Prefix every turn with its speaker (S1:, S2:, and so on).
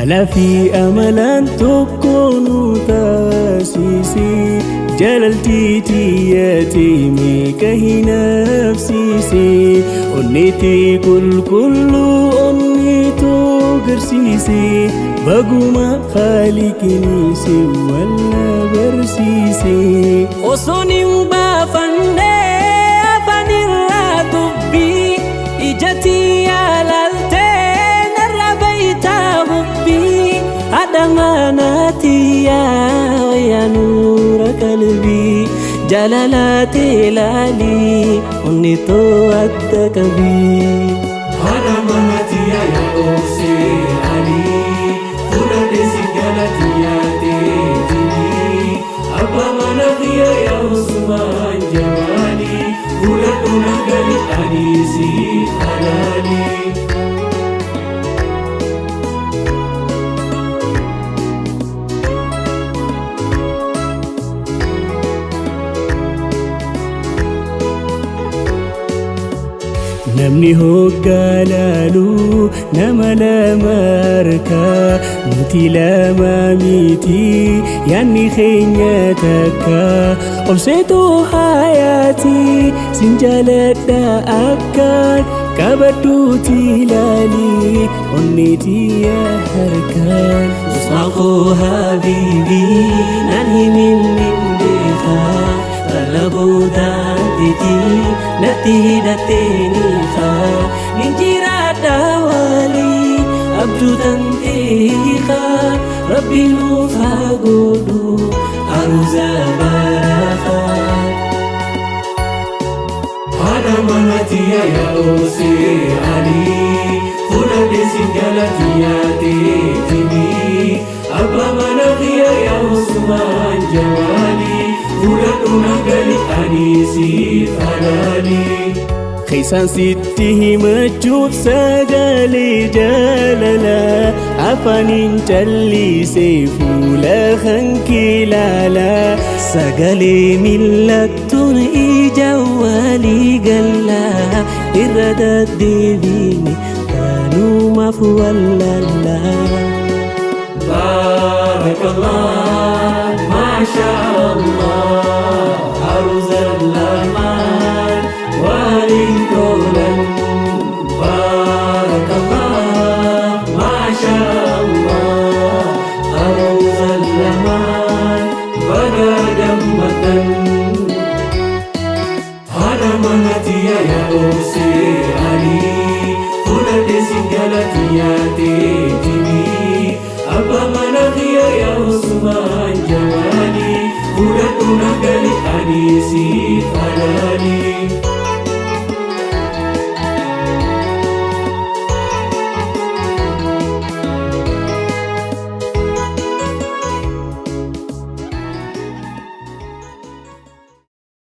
S1: Haalaa fi amalaan tokko nu taasise, jaalaltii tiyyatee meeqa hinafsiise. Onneetii qulqulluu onneetoo garsiise, baguma haaliqni si walla barsiise.
S2: Osoon hin baafannee afaan irraa dubbii, ijatti yaalaltee narra beeytaa hubbii. Haadha manaatii wayyaa nuura qalbii, jaalalaatee laalii onnitoo adda qabii.
S3: Haadha manatiya yaa obsee Ali, fudhadhe si galatiya teetini. Abbaa mana kiyya yaa Usmaan Jamaali, fudhadhu na gali ani siif halaali.
S1: Namni hoggaa laalu nama lama harkaa, nuti lama miti, yaanni keenya takka. Obseetuu hayaati, sin jaaladha akkaan, qabadhuuti ilaali onneetii harkaan.
S2: Usmaan koo habiibii, naan himin nin beekaa, Lallabootaatiti natti hidhattee niikaa. Nin jiraadha waalii abduu tanteekaa, Rabbi nuuf haa godhu aruuza barakaa.
S3: Haadha manatiya yaa obsee Ali, fudhadhe si galatiya teetini. Abbaa mana kiyya yaa Usmaan Jamaali, fudhadhu na gali ani siif halaali.
S1: Keessaan sitti himachuuf sagalee jaalala, afaaniin callisee fuula kan kee ilaala.
S2: Sagalee mil'attuun ija walii gallaa, irra deddeebiin kanumaaf wallaallaa.
S3: Barakallah, Masha Allah, aruuza lamaan waliin tolan. Barakallah, Masha Allah, aruuza lamaan baga gammadan. Haadha manatiya yaa obsee Ali, fudhadhe si galatiya teetini. Abbaa mana kiyya yaa Usmaan